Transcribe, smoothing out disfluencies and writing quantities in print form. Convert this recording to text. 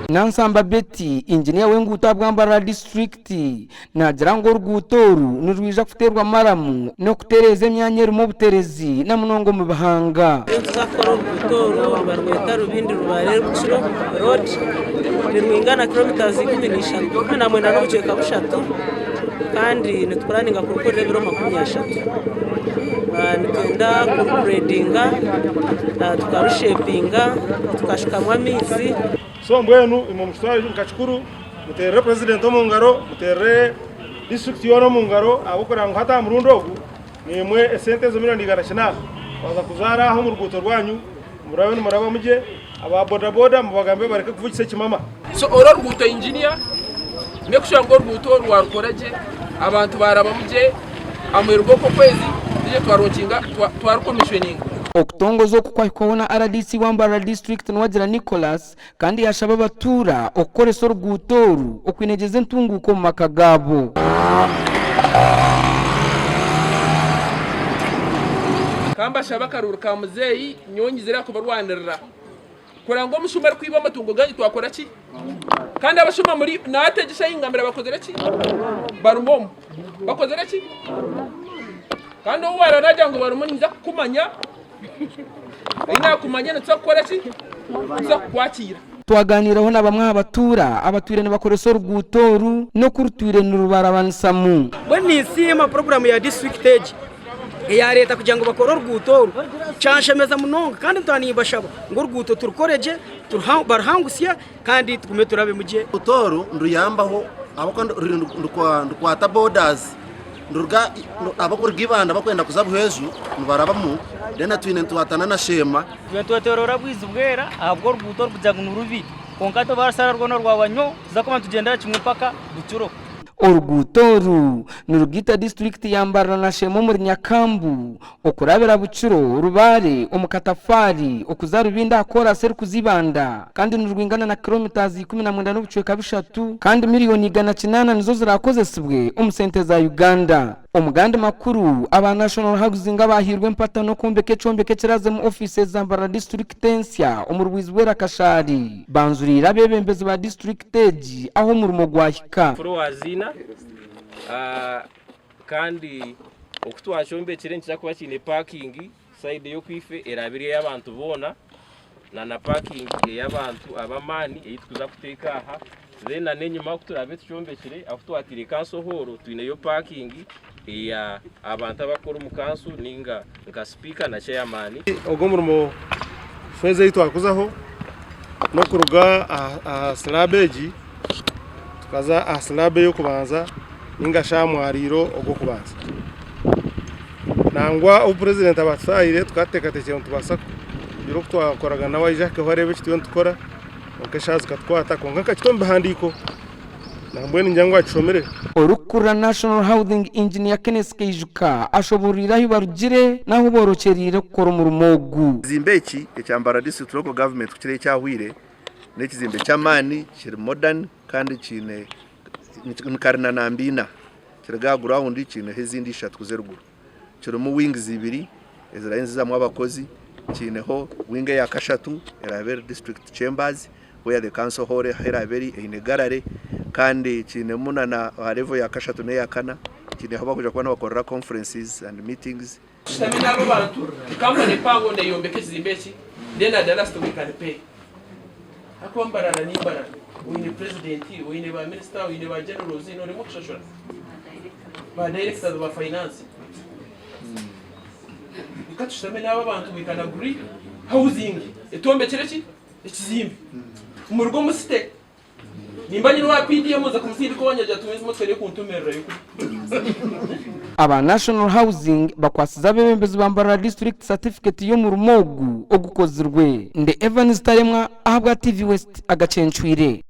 Nansamba Betty, Inginiya w'enguuto ahabwa Mbarara disiturikiti naagira ngu oruguuto oru nirwija kuteerwa maramu n'okutereeza emyanya erimu obuterezi na munonga omu bihanga. Nituza kukora oruguuto oru nibarweta Rubindi Rubare Rukiro Road nirwingana kilometres 19 n'obucweka bushatu kandi nitupuraninga kurukorera ebiro 30. Nitwenda kuruguredinga tukarushepinga tukashukamu amaizi. So mbwenu imwe mukitware nka kikuru muteerere purezidenti omu ngaro, muteerere disiturikiti yoona omu ngaro ahabw'okureba ngu hati aha murundi ogu naimwe esente ezo milioni 800 twaza kuzaara aha omu ruguuto rwanyu murabe nimurabamu gye, aba bodaboda mubagambe bareke kuvugisa ekimama. So oru oruguuto engineer make sure ngu oruguuto oru warukora gye abantu barabamu gye ahamuheru gw'oku okwezi twije twaronkinga twarukomishoninga. Okutongoza oku kwahikwaho na rdc wa Mbarara District Nuwagira Nicholas kandi yashaba abatuura okukoresa oruguuto oru okwinegyeza entunguuka omu maka gaabo. Ka mbashabe akaruuru ka muzeeyi nyowe nyizire aha kubarwanirira. Kureba ngu omushuma arikwiba amatungo ganyu twakora ki? Kandi abashuma muri naategyesa engambira bakozire ki? Barimu omu. Bakozire ki? Kandi ou waaraba naagira ngu barimu ninza kukumanya, ahi naakumanya nituza kukora ki? Nituza kukwakiira. Twaganiireho na bamwe aha batuura abatwire nibakoresa oruguuto oru n'oku rutwire nirubarabanisamu. Mbwenu ninsiima puroguraamu ya disiturikiti egi eya leta kugira ngu bakore oruguuto oru kyanshemeza munonga kandi ntwara nimbashaba ngu oruguuto turukore gye baruhangusye kandi tugume turabemu gye. Oruguuto oru niruyambaho ahabw'okuba nirukwata bodazi niruruga abarikuruga Ibanda barikwenda kuza Buhweju nibarabamu then twine nitwatana na Sheema. Itwe nitwetorora bwizi bwera ahabw'oruguuto orikugira ngu nirubi kwonka hati barusara rwona rwaba nyo tuza kuba nitugyendera kimwe mpaka Bukiro. Oruguuto oru nirugaita disiturikiti ya Mbarara na Sheema omuri Nyakambu okurabira Bukiro, Rubare, omu Katafaari okuza Rubindi aha koorasi erikuza Ibanda kandi nirwingana na kilometres 19 n'obucweka bishatu kandi miriyoni 800 nizo ziraakozesibwe omu sente za Uganda. Omu gandi makuru, aba National Housing abaahairwe empata n'okwombeka ekyombeko ekiraazemu ofiisi eza Mbarara disiturikiti ensya omu rwizi rw'Erakashaari banjuriire abeebembezi ba disiturikiti egi ahu omurimo gwahika. Floors ina kandi oku twakyombekire nikiza kuba kiine parking side ey'okwife eraabe eri ey'abantu boona na na parking ey'abantu ab'amaani ei turikuza kuteeka aha then na n'enyima oku turaabe tukyombekire ahu twataire kanso hall twineyo parking eya abantu abarikukora omu kanso ninga nka sipiika na chairman. Ogu omurimo feeza ei twakuzaho n'okuruga aha slab egi tukaza aha slab ey'okubanza ninga shi aha mwariiro ogw'okubanza. Nangwa obu purezidenti aba atutaahire tukaba tuteekateekire ngu nitubaasa kugira oku twakoragana nawe aije ahikeho areebe eki turiyo nitukora kwonka eshaaha zikatukwata kwonka nkakita omu bihandiiko nambwenu ningira ngu akishomire. Orikukurira National Housing Engineer Kenneth Kaijuka ashobooroire ahu barugire n'ahu boorokyereire kukora omurimo ogu. Ekizimbe eki ekya Mbarara District Local Government kukira ekyahwire n'ekizimbe ky'amaani kiri modern kandi kiine ni karina namba ina kiri aha ground kiineho ezindi ishatu kuza eruguru kirimu wings ibiri eziraabe nizizamu abakozi kiineho wing eya kashatu eraabe eri district chambers where the council hall ahu eraabe eri eine gallery kandi kiinemu na aha level ya kashatu n'eya kana kiine ahu barikuza kuba nibakorera conferences and meetings. Tushutame n'abo bantu, kampani empango neyombeka ekizimbe eki, then at the last we can pay. Ahakuba Mbarara ni Mbarara, oine purezidenti, oine ba minisita, oine ba generals, noremwa kushashura ba directors ba finance. Reka tushutame n'abo abantu we can agree housing etwombekire ki? Ekizimbe. Muruge omu city. Nimba nyine owa PDM nza kumusindika owa Nyajja Twins motoka eriyo kuntumirirayo kuri. Aba National Housing bakwasize abeebembezi ba Mbarara District certificate y'omurimo ogu ogukozirwe. Ndi Evans Taremwa ahabwa TV West agacencwire.